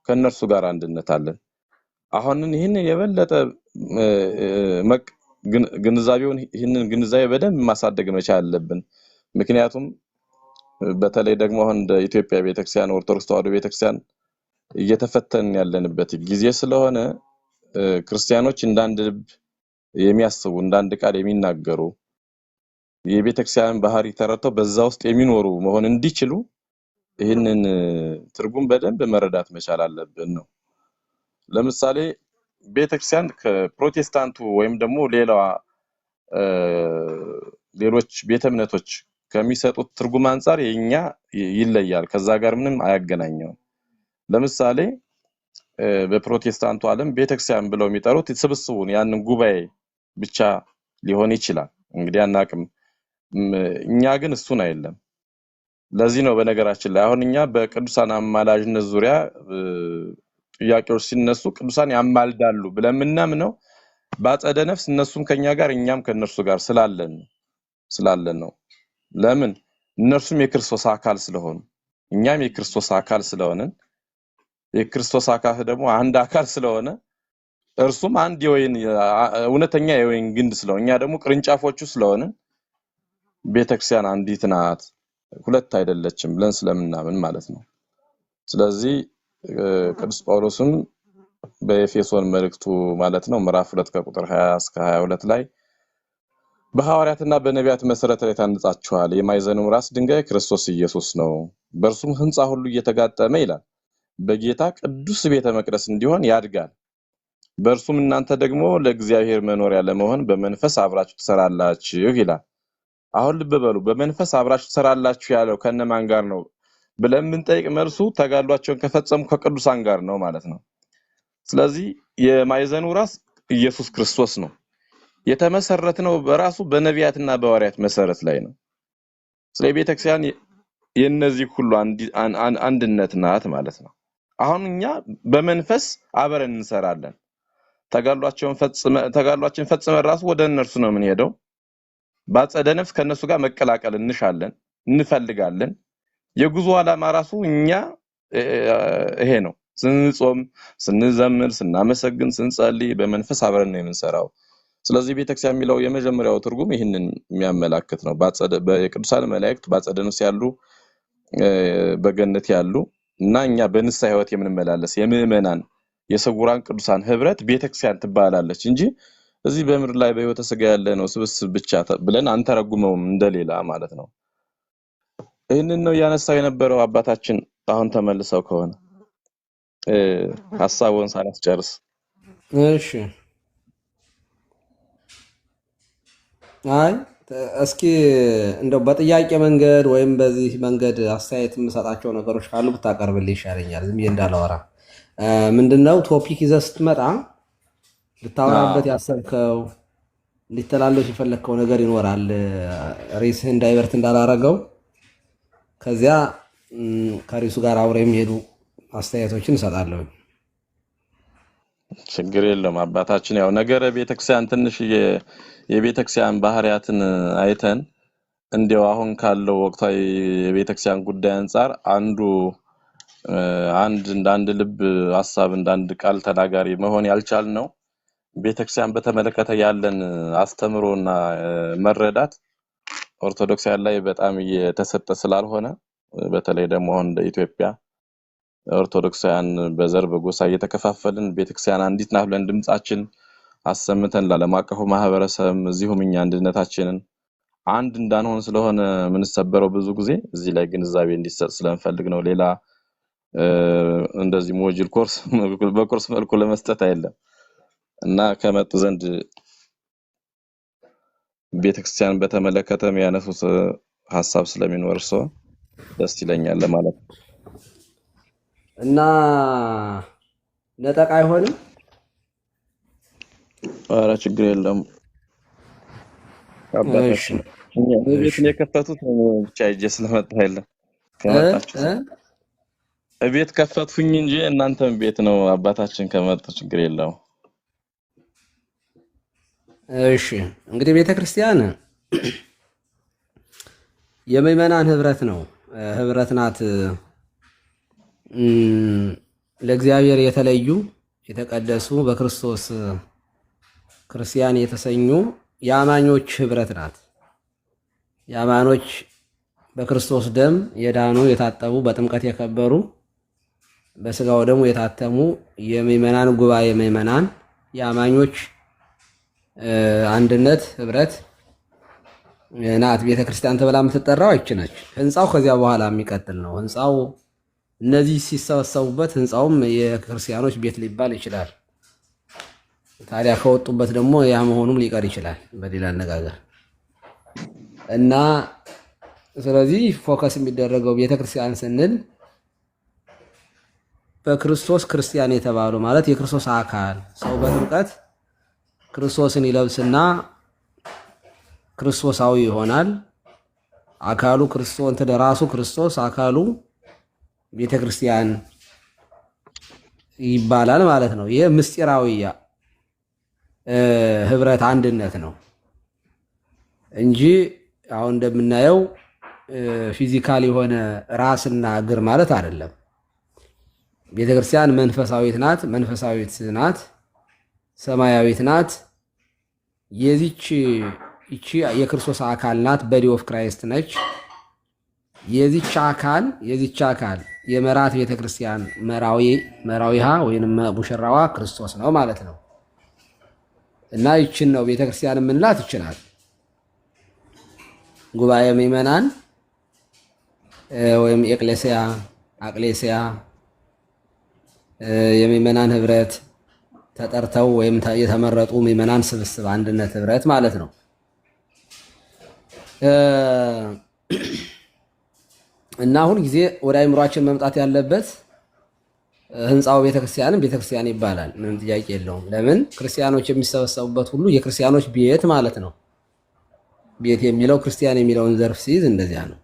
ከእነርሱ ጋር አንድነት አለን። አሁን ይህንን የበለጠ እ፣ እ፣ መቅ- ግንዛቤውን ይህንን ግንዛቤ በደንብ ማሳደግ መቻል አለብን። ምክንያቱም በተለይ ደግሞ አሁን እንደ ኢትዮጵያ ቤተክርስቲያን ኦርቶዶክስ ተዋሕዶ ቤተክርስቲያን እየተፈተንን ያለንበት ጊዜ ስለሆነ ክርስቲያኖች እንደ አንድ ልብ የሚያስቡ፣ እንደ አንድ ቃል የሚናገሩ፣ የቤተክርስቲያን ባህሪ ተረድተው በዛ ውስጥ የሚኖሩ መሆን እንዲችሉ ይህንን ትርጉም በደንብ መረዳት መቻል አለብን ነው። ለምሳሌ ቤተክርስቲያን ከፕሮቴስታንቱ ወይም ደግሞ ሌላዋ እ፣ ሌሎች ቤተ እምነቶች ከሚሰጡት ትርጉም አንጻር የኛ ይለያል። ከዛ ጋር ምንም አያገናኘውም። ለምሳሌ በፕሮቴስታንቱ ዓለም ቤተክርስቲያን ብለው የሚጠሩት ስብስቡን ያንን ጉባኤ ብቻ ሊሆን ይችላል። እንግዲህ አናቅም። እኛ ግን እሱን አይደለም። ለዚህ ነው በነገራችን ላይ አሁን እኛ በቅዱሳን አማላጅነት ዙሪያ ጥያቄዎች ሲነሱ ቅዱሳን ያማልዳሉ ብለን የምናምነው በአጸደ ነፍስ እነሱም ከኛ ጋር እኛም ከእነርሱ ጋር ስላለን ነው። ለምን? እነርሱም የክርስቶስ አካል ስለሆኑ እኛም የክርስቶስ አካል ስለሆንን፣ የክርስቶስ አካል ደግሞ አንድ አካል ስለሆነ፣ እርሱም አንድ የወይን እውነተኛ የወይን ግንድ ስለሆነ እኛ ደግሞ ቅርንጫፎቹ ስለሆንን ቤተክርስቲያን አንዲት ናት፣ ሁለት አይደለችም ብለን ስለምናምን ማለት ነው። ስለዚህ ቅዱስ ጳውሎስም በኤፌሶን መልእክቱ ማለት ነው ምዕራፍ 2 ከቁጥር 20 እስከ 22 ላይ በሐዋርያትና በነቢያት መሰረት ላይ ታንጻችኋል፣ የማዕዘኑም ራስ ድንጋይ ክርስቶስ ኢየሱስ ነው፣ በእርሱም ሕንጻ ሁሉ እየተጋጠመ ይላል በጌታ ቅዱስ ቤተ መቅደስ እንዲሆን ያድጋል። በእርሱም እናንተ ደግሞ ለእግዚአብሔር መኖሪያ ለመሆን በመንፈስ አብራችሁ ትሰራላችሁ ይላል። አሁን ልብ በሉ፣ በመንፈስ አብራችሁ ትሰራላችሁ ያለው ከነማን ጋር ነው ብለን ብንጠይቅ መልሱ ተጋድሏቸውን ከፈጸሙ ከቅዱሳን ጋር ነው ማለት ነው። ስለዚህ የማዕዘኑ ራስ ኢየሱስ ክርስቶስ ነው። የተመሰረትነው በራሱ በነቢያትና በሐዋርያት መሰረት ላይ ነው። ስለ ቤተክርስቲያን የእነዚህ ሁሉ አንድነት ናት ማለት ነው። አሁን እኛ በመንፈስ አብረን እንሰራለን። ተጋድሏችን ፈጽመን ራሱ ወደ እነርሱ ነው የምንሄደው። በአጸደ ነፍስ ከእነሱ ጋር መቀላቀል እንሻለን፣ እንፈልጋለን። የጉዞ ዓላማ ራሱ እኛ ይሄ ነው። ስንጾም፣ ስንዘምር፣ ስናመሰግን፣ ስንጸልይ በመንፈስ አብረን ነው የምንሰራው። ስለዚህ ቤተክርስቲያን የሚለው የመጀመሪያው ትርጉም ይህንን የሚያመላክት ነው። በአጸደ የቅዱሳን መላእክት በአጸደ ነፍስ ያሉ በገነት ያሉ እና እኛ በንስሐ ሕይወት የምንመላለስ የምእመናን የስውራን ቅዱሳን ህብረት ቤተክርስቲያን ትባላለች እንጂ እዚህ በምድር ላይ በሕይወተ ስጋ ያለ ነው ስብስብ ብቻ ብለን አንተረጉመውም እንደሌላ ማለት ነው። ይህንን ነው እያነሳው የነበረው አባታችን። አሁን ተመልሰው ከሆነ ሀሳቡን ሳላስጨርስ። እሺ፣ አይ እስኪ እንደው በጥያቄ መንገድ ወይም በዚህ መንገድ አስተያየት የምሰጣቸው ነገሮች ካሉ ብታቀርብልኝ ይሻለኛል፣ ዝም ብዬ እንዳላወራ። ምንድነው topic ይዘህ ስትመጣ ልታወራበት ያሰብከው እንዲተላለፍ የፈለግከው ነገር ይኖራል። ርዕስህን divert እንዳላረገው ከዚያ ከርዕሱ ጋር አብረው የሚሄዱ አስተያየቶችን እሰጣለሁ። ችግር የለውም አባታችን። ያው ነገረ ቤተክርስቲያን ትንሽ የቤተክርስቲያን ባህሪያትን አይተን እንዲያው አሁን ካለው ወቅታዊ የቤተክርስቲያን ጉዳይ አንጻር አንዱ አንድ እንደ አንድ ልብ ሀሳብ እንደ አንድ ቃል ተናጋሪ መሆን ያልቻልነው ቤተክርስቲያን በተመለከተ ያለን አስተምሮና መረዳት ኦርቶዶክሳውያን ላይ በጣም እየተሰጠ ስላልሆነ በተለይ ደግሞ አሁን እንደ ኢትዮጵያ ኦርቶዶክሳውያን በዘር በጎሳ እየተከፋፈልን ቤተክርስቲያን አንዲት ናት ብለን ድምጻችን አሰምተን ለዓለም አቀፉ ማህበረሰብ እዚሁም እኛ አንድነታችንን አንድ እንዳንሆን ስለሆነ የምንሰበረው ብዙ ጊዜ እዚህ ላይ ግንዛቤ እንዲሰጥ ስለምፈልግ ነው። ሌላ እንደዚህ module course በኮርስ መልኩ ለመስጠት አይደለም እና ከመጡ ዘንድ ቤተክርስቲያን በተመለከተ የሚያነሱት ሀሳብ ስለሚኖር ሰው ደስ ይለኛል ለማለት ነው። እና ነጠቅ አይሆንም። ኧረ ችግር የለም እሺ አባታችን። እኛ እሺ ቤትን የከፈቱት ብቻ ይዤ ስለመጣ የለም እ ከመጣችሁ እ እቤት ከፈትኩኝ እንጂ እናንተም ቤት ነው አባታችን ከመጡ ችግር የለውም። እሺ እንግዲህ ቤተክርስቲያን የምዕመናን ህብረት ነው፣ ህብረት ናት። ለእግዚአብሔር የተለዩ የተቀደሱ በክርስቶስ ክርስቲያን የተሰኙ የአማኞች ህብረት ናት። የአማኞች በክርስቶስ ደም የዳኑ የታጠቡ በጥምቀት የከበሩ በስጋው ደሙ የታተሙ የምዕመናን ጉባኤ ምዕመናን የአማኞች አንድነት ህብረት ናት። ቤተክርስቲያን ተብላ የምትጠራው ይቺ ነች። ህንፃው ከዚያ በኋላ የሚቀጥል ነው። ህንፃው እነዚህ ሲሰበሰቡበት ህንፃውም የክርስቲያኖች ቤት ሊባል ይችላል። ታዲያ ከወጡበት ደግሞ ያ መሆኑም ሊቀር ይችላል፣ በሌላ አነጋገር እና ስለዚህ focus የሚደረገው ቤተክርስቲያን ስንል በክርስቶስ ክርስቲያን የተባሉ ማለት የክርስቶስ አካል ሰው በጥምቀት ክርስቶስን ይለብስና ክርስቶሳዊ ይሆናል። አካሉ ክርስቶስ እንትን ራሱ ክርስቶስ አካሉ ቤተክርስቲያን ይባላል ማለት ነው። ይህ ምስጢራዊ ህብረት አንድነት ነው እንጂ አሁን እንደምናየው physical የሆነ ራስና እግር ማለት አይደለም። ቤተክርስቲያን መንፈሳዊት ናት፣ መንፈሳዊት ናት፣ ሰማያዊት ናት። የዚች ይቺ የክርስቶስ አካል ናት፣ body of Christ ነች። የዚች አካል የመራት ቤተክርስቲያን መራዊሃ ወይንም ሙሽራዋ ክርስቶስ ነው ማለት ነው። እና ይችን ነው ቤተክርስቲያን የምንላት ይችላል። ጉባኤ ምዕመናን ወይም ኤቅሌሲያ አቅሌሲያ የምዕመናን ህብረት ተጠርተው ወይም የተመረጡ ምዕመናን ስብስብ አንድነት ህብረት ማለት ነው። እና አሁን ጊዜ ወደ አይምሯችን መምጣት ያለበት ህንፃው ቤተክርስቲያንም ቤተክርስቲያን ይባላል። ምንም ጥያቄ የለውም። ለምን ክርስቲያኖች የሚሰበሰቡበት ሁሉ የክርስቲያኖች ቤት ማለት ነው። ቤት የሚለው ክርስቲያን የሚለውን ዘርፍ ሲይዝ እንደዚያ ነው።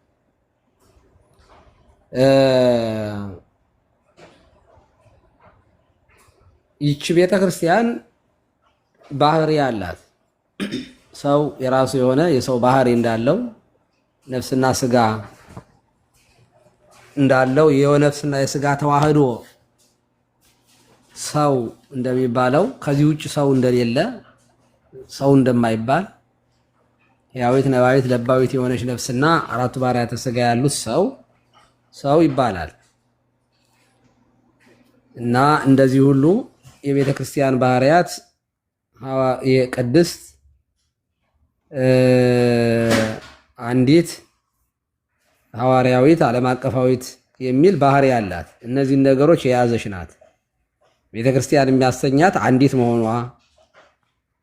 ይቺ ቤተክርስቲያን ባህሪ አላት። ሰው የራሱ የሆነ የሰው ባህሪ እንዳለው ነፍስና ስጋ እንዳለው የነፍስና የስጋ ተዋህዶ ሰው እንደሚባለው ከዚህ ውጭ ሰው እንደሌለ ሰው እንደማይባል ሕያዊት ነባዊት ለባዊት የሆነች ነፍስና አራቱ ባህርያተ ስጋ ያሉት ሰው ሰው ይባላል እና እንደዚህ ሁሉ የቤተ ክርስቲያን ባህርያት የቅድስት አንዲት ሐዋርያዊት ዓለም አቀፋዊት የሚል ባህሪ አላት። እነዚህን ነገሮች የያዘች ናት። ቤተ ክርስቲያን የሚያሰኛት አንዲት መሆኗ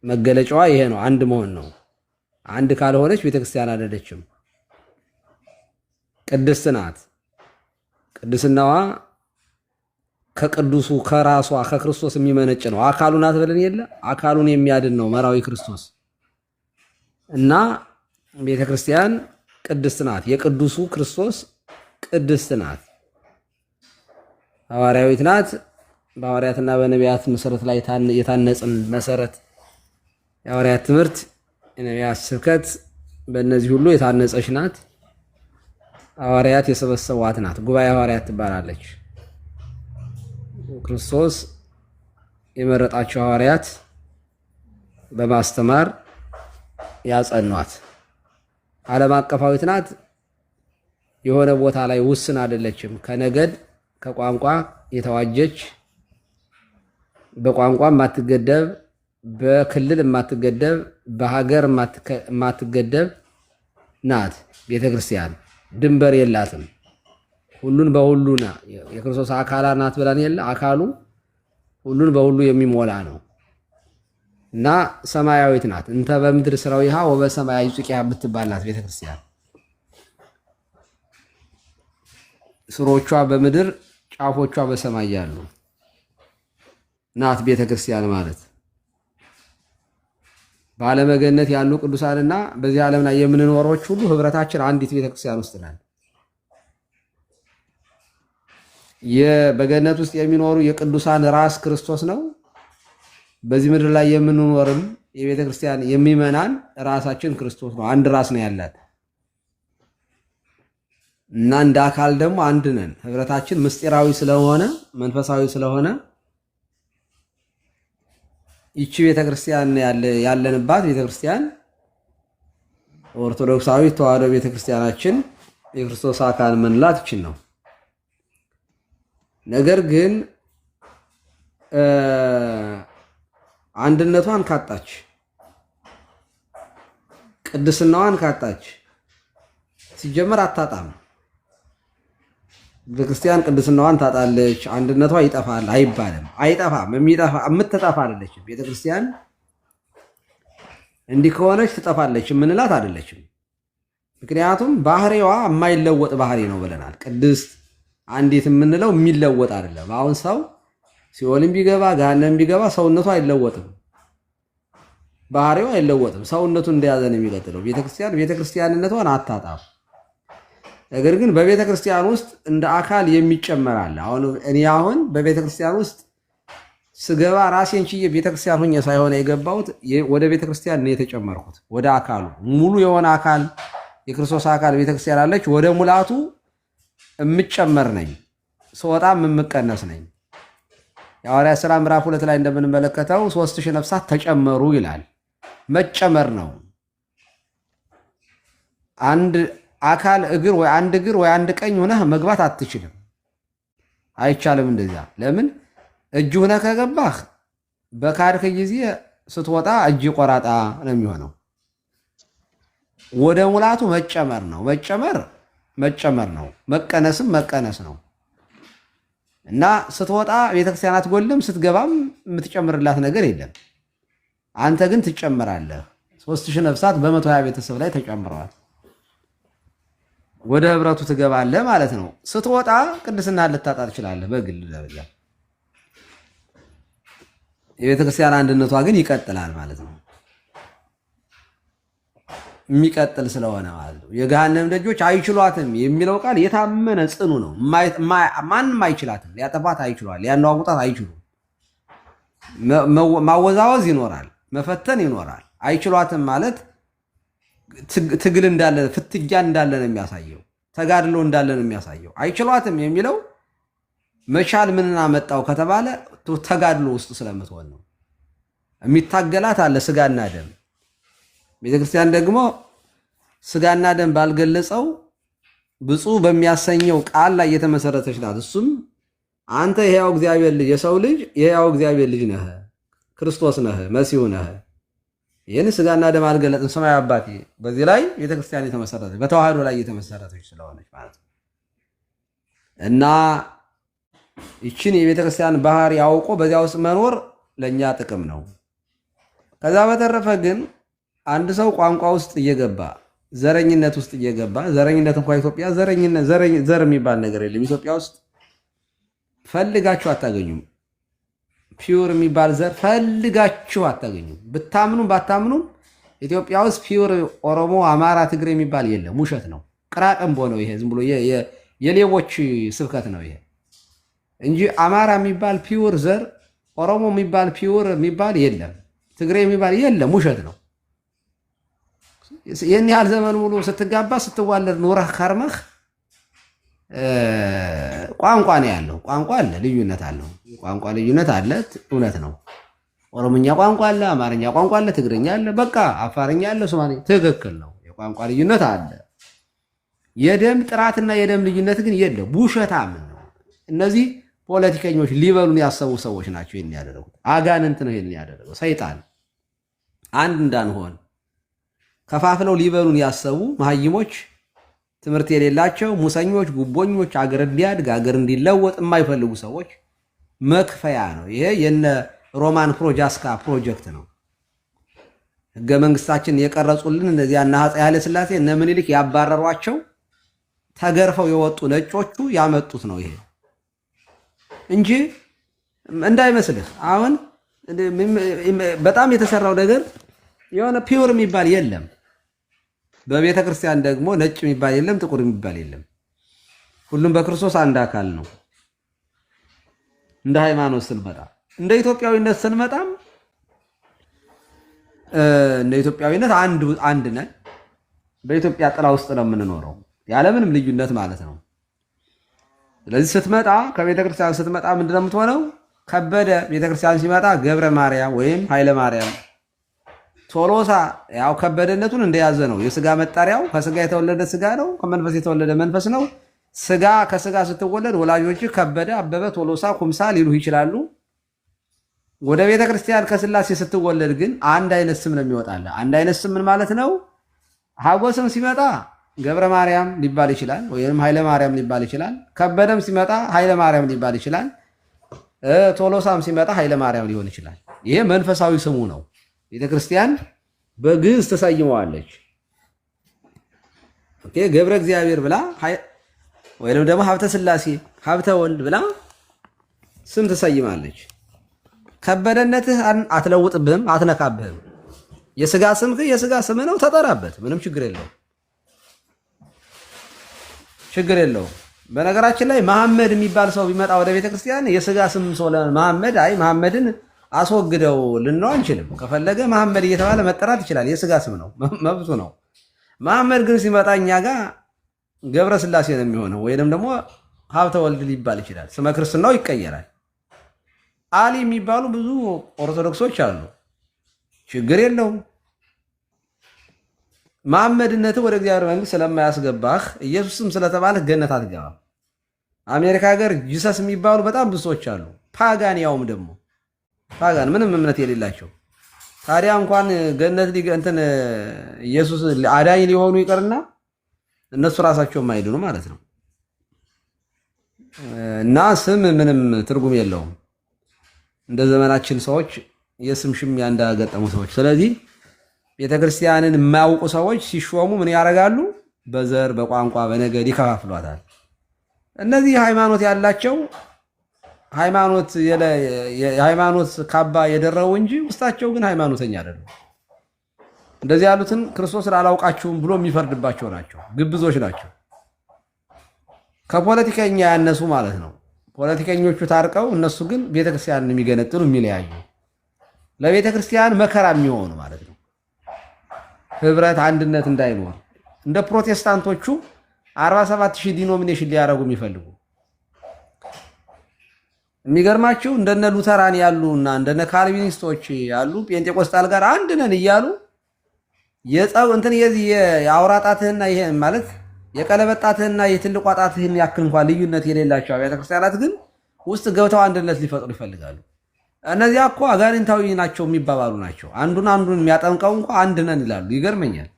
መገለጫዋ ይሄ ነው፣ አንድ መሆን ነው። አንድ ካልሆነች ቤተክርስቲያን አይደለችም። ቅድስት ናት። ቅድስናዋ ከቅዱሱ ከራሷ ከክርስቶስ የሚመነጭ ነው። አካሉ ናት ብለን የለ አካሉን የሚያድን ነው መራዊ ክርስቶስ እና ቤተክርስቲያን ቅድስት ናት። የቅዱሱ ክርስቶስ ቅድስት ናት። ሐዋርያዊት ናት። በሐዋርያትና በነቢያት መሰረት ላይ የታነጽን መሰረት የሐዋርያት ትምህርት፣ የነቢያት ስብከት በእነዚህ ሁሉ የታነጸች ናት። ሐዋርያት የሰበሰቧት ናት። ጉባኤ ሐዋርያት ትባላለች። ክርስቶስ የመረጣቸው ሐዋርያት በማስተማር ያጸኗት። ዓለም አቀፋዊት ናት። የሆነ ቦታ ላይ ውስን አይደለችም። ከነገድ ከቋንቋ የተዋጀች በቋንቋ የማትገደብ በክልል የማትገደብ በሀገር የማትገደብ ናት። ቤተክርስቲያን ድንበር የላትም። ሁሉን በሁሉ የክርስቶስ አካላ ናት ብለን የለ አካሉ ሁሉን በሁሉ የሚሞላ ነው እና ሰማያዊት ናት። እንተ በምድር ስራዊሃ ወበሰማይ ጹቂያ የምትባል ናት ቤተክርስቲያን። ስሮቿ በምድር ጫፎቿ በሰማይ ያሉ ናት ቤተክርስቲያን ማለት። በዓለመ ገነት ያሉ ቅዱሳንና በዚህ ዓለም ላይ የምንኖሮች ሁሉ ህብረታችን አንዲት ቤተክርስቲያን ውስጥ ናት። በገነት ውስጥ የሚኖሩ የቅዱሳን ራስ ክርስቶስ ነው። በዚህ ምድር ላይ የምንኖርም የቤተ ክርስቲያን የሚመናን ራሳችን ክርስቶስ ነው። አንድ ራስ ነው ያላት እና እንደ አካል ደግሞ አንድ ነን። ህብረታችን ምስጢራዊ ስለሆነ መንፈሳዊ ስለሆነ ይቺ ቤተክርስቲያን ያለንባት ቤተክርስቲያን ኦርቶዶክሳዊ ተዋሕዶ ቤተክርስቲያናችን የክርስቶስ አካል ምንላት ይችን ነው። ነገር ግን አንድነቷን ካጣች፣ ቅድስናዋን ካጣች፣ ሲጀመር አታጣም። ቤተክርስቲያን ቅድስናዋን ታጣለች፣ አንድነቷ ይጠፋል አይባልም። አይጠፋም። የምትጠፋ አይደለችም። ቤተክርስቲያን እንዲህ ከሆነች ትጠፋለች የምንላት አይደለችም። ምክንያቱም ባህሪዋ የማይለወጥ ባህሪ ነው ብለናል። ቅድስት አንዲት የምንለው የሚለወጥ አይደለም። አሁን ሰው ሲኦልም ቢገባ ገሃነም ቢገባ ሰውነቱ አይለወጥም፣ ባህሪው አይለወጥም። ሰውነቱ እንደያዘ ነው የሚቀጥለው። ቤተክርስቲያን ቤተክርስቲያንነቷን አታጣም። ነገር ግን በቤተክርስቲያን ውስጥ እንደ አካል የሚጨመር አለ። አሁን እኔ አሁን በቤተክርስቲያን ውስጥ ስገባ ራሴን ችዬ ቤተክርስቲያን ሁኜ ሳይሆን የገባሁት ወደ ቤተክርስቲያን ነው የተጨመርኩት፣ ወደ አካሉ ሙሉ የሆነ አካል የክርስቶስ አካል ቤተክርስቲያን አለች። ወደ ሙላቱ የምጨመር ነኝ፣ ስወጣም የምቀነስ ነኝ። የሐዋርያት ሥራ ምዕራፍ 2 ላይ እንደምንመለከተው 3000 ነፍሳት ተጨመሩ ይላል። መጨመር ነው። አንድ አካል እግር ወይ አንድ እግር ወይ አንድ ቀኝ ሆነህ መግባት አትችልም፣ አይቻልም። እንደዚያ ለምን እጅ ሆነህ ከገባህ በካድክ ጊዜ ስትወጣ እጅ ቆራጣ ነው የሚሆነው። ወደ ሙላቱ መጨመር ነው። መጨመር መጨመር ነው። መቀነስም መቀነስ ነው። እና ስትወጣ ቤተክርስቲያን አትጎልም፣ ስትገባም የምትጨምርላት ነገር የለም። አንተ ግን ትጨምራለህ። 3000 ነፍሳት በ120 ቤተሰብ ላይ ተጨምረዋል። ወደ ህብረቱ ትገባለህ ማለት ነው። ስትወጣ ቅድስና ልታጣ ትችላለህ በግል ደረጃ። የቤተክርስቲያን አንድነቷ ግን ይቀጥላል ማለት ነው። የሚቀጥል ስለሆነ ማለት ነው። የገሃነም ደጆች አይችሏትም የሚለው ቃል የታመነ ጽኑ ነው። ማንም አይችላትም። ሊያጠፋት አይችሏል። ሊያነዋውጣት አይችሉም። ማወዛወዝ ይኖራል፣ መፈተን ይኖራል። አይችሏትም ማለት ትግል እንዳለ፣ ፍትጊያ እንዳለ ነው የሚያሳየው። ተጋድሎ እንዳለ ነው የሚያሳየው። አይችሏትም የሚለው መቻል ምንን አመጣው ከተባለ ተጋድሎ ውስጥ ስለምትሆን ነው። የሚታገላት አለ ስጋና ደም። ቤተክርስቲያን ደግሞ ስጋና ደም ባልገለጸው ብፁዕ በሚያሰኘው ቃል ላይ የተመሰረተች ናት። እሱም አንተ የሕያው እግዚአብሔር ልጅ የሰው ልጅ የሕያው እግዚአብሔር ልጅ ነህ፣ ክርስቶስ ነህ፣ መሲሁ ነህ። ይህን ስጋና ደም አልገለጽም ሰማያዊ አባቴ። በዚህ ላይ ቤተክርስቲያን የተመሰረተች በተዋህዶ ላይ የተመሰረተች ስለሆነች ማለት ነው። እና ይችን የቤተክርስቲያን ባህሪ አውቆ በዚያ ውስጥ መኖር ለእኛ ጥቅም ነው። ከዛ በተረፈ ግን አንድ ሰው ቋንቋ ውስጥ እየገባ፣ ዘረኝነት ውስጥ እየገባ፣ ዘረኝነት እንኳ ኢትዮጵያ ዘረኝነት ዘር የሚባል ነገር የለም። ኢትዮጵያ ውስጥ ፈልጋችሁ አታገኙም። Pure የሚባል ዘር ፈልጋችሁ አታገኙም። ብታምኑም ባታምኑም ኢትዮጵያ ውስጥ pure ኦሮሞ፣ አማራ፣ ትግሬ የሚባል የለም። ውሸት ነው። ቅራቅንቦ ነው። ይሄ ዝም ብሎ የሌቦች ስብከት ነው ይሄ እንጂ አማራ የሚባል pure ዘር፣ ኦሮሞ የሚባል pure የሚባል የለም። ትግሬ የሚባል የለም። ውሸት ነው። ይህን ያህል ዘመን ሙሉ ስትጋባ ስትዋለድ ኑረህ ከርመህ ቋንቋ ነው ያለው። ቋንቋ አለ፣ ልዩነት አለው። ቋንቋ ልዩነት አለ፣ እውነት ነው። ኦሮምኛ ቋንቋ አለ፣ አማርኛ ቋንቋ አለ፣ ትግርኛ አለ፣ በቃ አፋርኛ አለ፣ ሶማሌ፣ ትክክል ነው። የቋንቋ ልዩነት አለ። የደም ጥራትና የደም ልዩነት ግን የለም። ውሸታም ነው። እነዚህ ፖለቲከኞች ሊበሉን ያሰቡ ሰዎች ናቸው ይህን ያደረጉት። አጋንንት ነው ይህን ያደረገው፣ ሰይጣን። አንድ እንዳንሆን ከፋፍለው ሊበሉን ያሰቡ መሀይሞች፣ ትምህርት የሌላቸው ሙሰኞች፣ ጉቦኞች፣ አገር እንዲያድግ አገር እንዲለወጥ የማይፈልጉ ሰዎች መክፈያ ነው። ይሄ የነ ሮማን ፕሮጃስካ ፕሮጀክት ነው። ህገ መንግስታችን የቀረጹልን እነዚያ እነ አፄ ኃይለ ሥላሴ፣ እነ ምኒልክ ያባረሯቸው ተገርፈው የወጡ ነጮቹ ያመጡት ነው ይሄ እንጂ እንዳይመስልህ። አሁን በጣም የተሰራው ነገር የሆነ pure የሚባል የለም። በቤተ ክርስቲያን ደግሞ ነጭ የሚባል የለም፣ ጥቁር የሚባል የለም። ሁሉም በክርስቶስ አንድ አካል ነው። እንደ ሃይማኖት ስንመጣ፣ እንደ ኢትዮጵያዊነት ስንመጣም እንደ ኢትዮጵያዊነት አንድ አንድ ነን። በኢትዮጵያ ጥላ ውስጥ ነው የምንኖረው ያለምንም ልዩነት ማለት ነው። ስለዚህ ስትመጣ፣ ከቤተ ክርስቲያን ስትመጣ ምንድን ነው የምትሆነው? ከበደ ቤተክርስቲያን ሲመጣ ገብረ ማርያም ወይም ኃይለ ማርያም፣ ቶሎሳ ያው ከበደነቱን እንደያዘ ነው። የስጋ መጠሪያው ከስጋ የተወለደ ስጋ ነው፣ ከመንፈስ የተወለደ መንፈስ ነው። ስጋ ከስጋ ስትወለድ ወላጆች ከበደ፣ አበበ፣ ቶሎሳ፣ ኩምሳ ሊሉህ ይችላሉ። ወደ ቤተ ክርስቲያን ከስላሴ ስትወለድ ግን አንድ አይነት ስም ነው የሚወጣልህ። አንድ አይነት ስም ምን ማለት ነው? ሀጎስም ሲመጣ ገብረ ማርያም ሊባል ይችላል፣ ወይም ኃይለ ማርያም ሊባል ይችላል። ከበደም ሲመጣ ኃይለ ማርያም ሊባል ይችላል። ቶሎሳም ሲመጣ ኃይለ ማርያም ሊሆን ይችላል። ይሄ መንፈሳዊ ስሙ ነው። ቤተክርስቲያን በግዕዝ ተሰይመዋለች። Okay፣ ገብረ እግዚአብሔር ብላ ወይንም ደግሞ ሀብተ ስላሴ፣ ሀብተ ወልድ ብላ ስም ትሰይማለች። ከበደነትህ አትለውጥብህም፣ አትነካብህም። የስጋ ስምህ የስጋ ስምህ ነው፣ ተጠራበት፣ ምንም ችግር የለውም፣ ችግር የለውም። በነገራችን ላይ መሐመድ የሚባል ሰው ቢመጣ ወደ ቤተክርስቲያን የስጋ ስም ሰው መሐመድ፣ አይ መሐመድን አስወግደው ልንለው አንችልም። ከፈለገ መሐመድ እየተባለ መጠራት ይችላል። የስጋ ስም ነው፣ መብቱ ነው። መሐመድ ግን ሲመጣ እኛ ጋር ገብረ ስላሴ ነው የሚሆነው፣ ወይንም ደግሞ ሀብተ ወልድ ሊባል ይችላል። ስመ ክርስትናው ይቀየራል። አሊ የሚባሉ ብዙ ኦርቶዶክሶች አሉ። ችግር የለውም። መሐመድነት ወደ እግዚአብሔር መንግስት ስለማያስገባህ ኢየሱስም ስለተባለህ ገነት አትገባም። አሜሪካ ሀገር Jesus የሚባሉ በጣም ብዙ ሰዎች አሉ። Pagan፣ ያውም ደግሞ pagan፣ ምንም እምነት የሌላቸው። ታዲያ እንኳን ገነት እንትን ኢየሱስ አዳኝ ሊሆኑ ይቅርና እነሱ ራሳቸው የማይድኑ ማለት ነው። እና ስም ምንም ትርጉም የለውም። እንደ ዘመናችን ሰዎች የስም ሽሚያ እንዳገጠሙ ሰዎች። ስለዚህ ቤተክርስቲያንን የማያውቁ ሰዎች ሲሾሙ ምን ያደርጋሉ? በዘር፣ በቋንቋ፣ በነገድ ይከፋፍሏታል። እነዚህ ሃይማኖት ያላቸው የሃይማኖት ካባ የደረቡ እንጂ ውስጣቸው ግን ሃይማኖተኛ አይደሉም። እንደዚህ ያሉትን ክርስቶስን አላውቃችሁም ብሎ የሚፈርድባቸው ናቸው። ግብዞች ናቸው። ከፖለቲከኛ ያነሱ ማለት ነው። ፖለቲከኞቹ ታርቀው እነሱ ግን ቤተክርስቲያንን የሚገነጥሉ፣ የሚለያዩ፣ ለቤተክርስቲያን መከራ የሚሆኑ ማለት ነው። ህብረት፣ አንድነት እንዳይኖር እንደ ፕሮቴስታንቶቹ 47 ሺህ denomination ሊያደርጉ የሚፈልጉ። የሚገርማችሁ እንደነ ሉተራን ያሉ እና እንደነ ካልቪኒስቶች ያሉ ጴንጤቆስጣል ጋር አንድ ነን እያሉ የጸብ እንትን የዚህ የአውራ ጣትህና ይሄ ማለት የቀለበት ጣትህና የትልቋ ጣትህን ያክል እንኳን ልዩነት የሌላቸው አብያተ ክርስቲያናት ግን ውስጥ ገብተው አንድነት ሊፈጥሩ ይፈልጋሉ። እነዚያ እኮ አጋንንታዊ ናቸው የሚባባሉ ናቸው። አንዱን አንዱን የሚያጠምቀው እንኳ አንድ ነን ይላሉ። ይገርመኛል።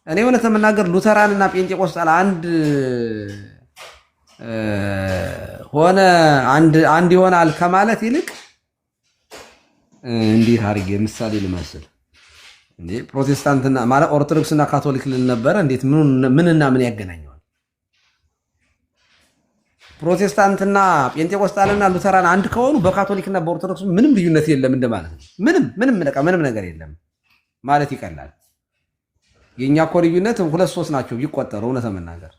እኔ እውነት ለመናገር ሉተራን እና ጴንጤቆስጣል አንድ ሆነ አንድ ይሆናል ከማለት ይልቅ እንዴት አድርጌ ምሳሌ ልመስል? እንዴ ፕሮቴስታንትና ማለት ኦርቶዶክስና ካቶሊክ ልል ነበረ። እንዴት ምንና ምን ያገናኘዋል? ፕሮቴስታንትና ጴንጤቆስጣልና ሉተራን አንድ ከሆኑ በካቶሊክና በኦርቶዶክስ ምንም ልዩነት የለም እንደማለት ነው። ምንም ምንም በቃ ምንም ነገር የለም ማለት ይቀላል። የእኛ እኮ ልዩነት ሁለት ሶስት ናቸው ቢቆጠሩ። እውነት መናገር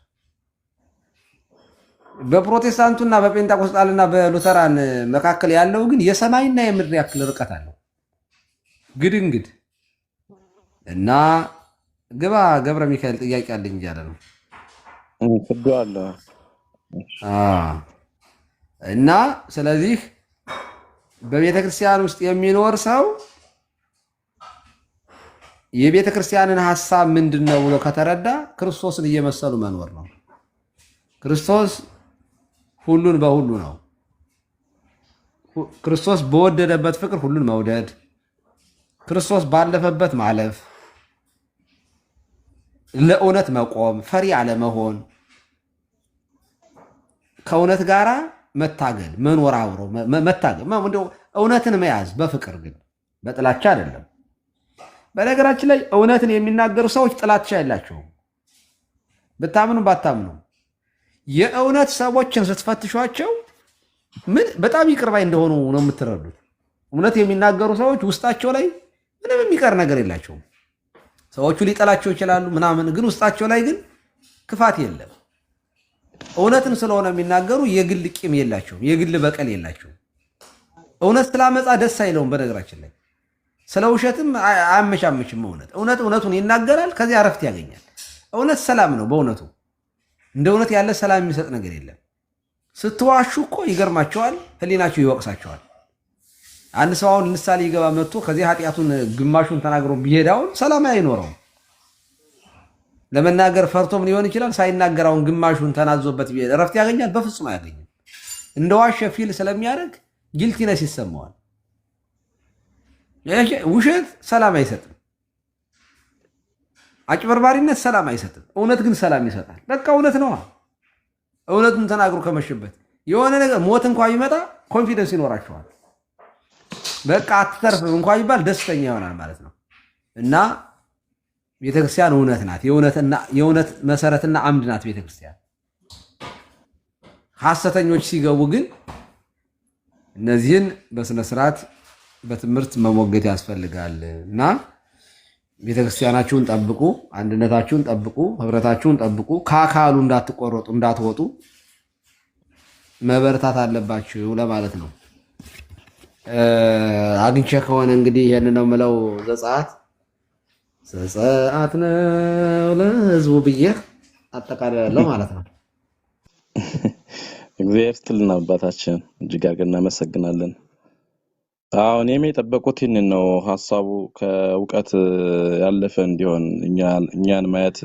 በፕሮቴስታንቱና በጴንጤቆስጣልና በሉተራን መካከል ያለው ግን የሰማይና የምድር ያክል ርቀት አለው። ግድንግድ እና ግባ ገብረ ሚካኤል ጥያቄ አለኝ እያለ ነው። ፍዱ አለ። እና ስለዚህ በቤተ ክርስቲያን ውስጥ የሚኖር ሰው የቤተ ክርስቲያንን ሐሳብ ምንድን ነው ብሎ ከተረዳ ክርስቶስን እየመሰሉ መኖር ነው። ክርስቶስ ሁሉን በሁሉ ነው። ክርስቶስ በወደደበት ፍቅር ሁሉን መውደድ፣ ክርስቶስ ባለፈበት ማለፍ፣ ለእውነት መቆም፣ ፈሪ አለመሆን፣ ከእውነት ጋራ መታገል፣ መኖር፣ አብሮ መታገል፣ እንደው እውነትን መያዝ በፍቅር ግን በጥላቻ አይደለም። በነገራችን ላይ እውነትን የሚናገሩ ሰዎች ጥላቻ የላቸውም። ብታምኑ ባታምኑ የእውነት ሰዎችን ስትፈትሿቸው ምን በጣም ይቅር ባይ እንደሆኑ ነው የምትረዱት። እውነት የሚናገሩ ሰዎች ውስጣቸው ላይ ምንም የሚቀር ነገር የላቸውም። ሰዎቹ ሊጠላቸው ይችላሉ ምናምን፣ ግን ውስጣቸው ላይ ግን ክፋት የለም። እውነትን ስለሆነ የሚናገሩ የግል ቂም የላቸውም፣ የግል በቀል የላቸውም። እውነት ስላመፃ ደስ አይለውም። በነገራችን ላይ ስለ ውሸትም አያመቻምችም። እውነት እውነት እውነቱን ይናገራል፣ ከዚያ እረፍት ያገኛል። እውነት ሰላም ነው። በእውነቱ እንደ እውነት ያለ ሰላም የሚሰጥ ነገር የለም። ስትዋሹ እኮ ይገርማቸዋል፣ ሕሊናቸው ይወቅሳቸዋል። አንድ ሰው አሁን ንስሐ ሊገባ መጥቶ ከዚህ ኃጢአቱን ግማሹን ተናግሮ ቢሄድ አሁን ሰላም አይኖረውም። ለመናገር ፈርቶም ሊሆን ይችላል። ሳይናገር አሁን ግማሹን ተናዞበት ቢሄድ እረፍት ያገኛል? በፍጹም አያገኝም። እንደ ዋሸ feel ስለሚያደርግ guiltiness ይሰማዋል። ውሸት ሰላም አይሰጥም። አጭበርባሪነት ሰላም አይሰጥም። እውነት ግን ሰላም ይሰጣል። በቃ እውነት ነዋ። እውነቱን ተናግሮ ከመሸበት የሆነ ነገር ሞት እንኳ ቢመጣ confidence ይኖራቸዋል። በቃ አትተርፍም እንኳ ቢባል ደስተኛ ይሆናል ማለት ነው። እና ቤተክርስቲያን እውነት ናት። የእውነት መሰረትና አምድ ናት ቤተክርስቲያን። ሐሰተኞች ሲገቡ ግን እነዚህን በስነስርዓት በትምህርት መሞገት ያስፈልጋል። እና ቤተክርስቲያናችሁን ጠብቁ፣ አንድነታችሁን ጠብቁ፣ ህብረታችሁን ጠብቁ። ከአካሉ እንዳትቆረጡ እንዳትወጡ መበርታት አለባችሁ ለማለት ነው። አግኝቼ ከሆነ እንግዲህ ይሄን ነው የምለው። ዘጸአት ዘጸአት ነው ለህዝቡ ብዬ አጠቃልላለሁ ማለት ነው። እግዚአብሔር ይስጥልን አባታችን፣ እጅግ አድርገን እናመሰግናለን። አዎ እኔም የጠበቁት ይህንን ነው። ሀሳቡ ከእውቀት ያለፈ እንዲሆን እኛን ማየት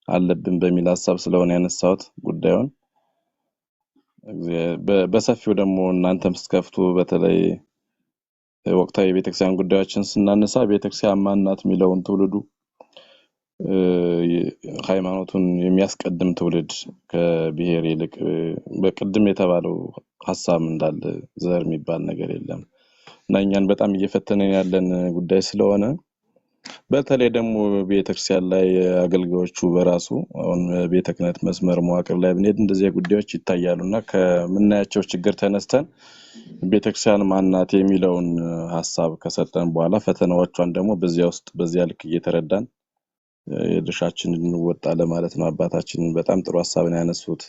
አለብን በሚል ሀሳብ ስለሆነ ያነሳሁት ጉዳዩን። በሰፊው ደግሞ እናንተም ስትከፍቱ በተለይ ወቅታዊ የቤተክርስቲያን ጉዳዮችን ስናነሳ ቤተክርስቲያን ማን ናት የሚለውን ትውልዱ ሃይማኖቱን የሚያስቀድም ትውልድ ከብሔር ይልቅ በቅድም የተባለው ሀሳብ እንዳለ ዘር የሚባል ነገር የለም እና እኛን በጣም እየፈተነን ያለን ጉዳይ ስለሆነ በተለይ ደግሞ ቤተክርስቲያን ላይ አገልጋዮቹ በራሱ አሁን ቤተ ክህነት መስመር መዋቅር ላይ ብንሄድ እንደዚህ ጉዳዮች ይታያሉ እና ከምናያቸው ችግር ተነስተን ቤተክርስቲያን ማናት የሚለውን ሀሳብ ከሰጠን በኋላ ፈተናዎቿን ደግሞ በዚያ ውስጥ በዚያ ልክ እየተረዳን የድርሻችንን እንወጣ ለማለት ነው። አባታችን በጣም ጥሩ ሀሳብ ነው ያነሱት።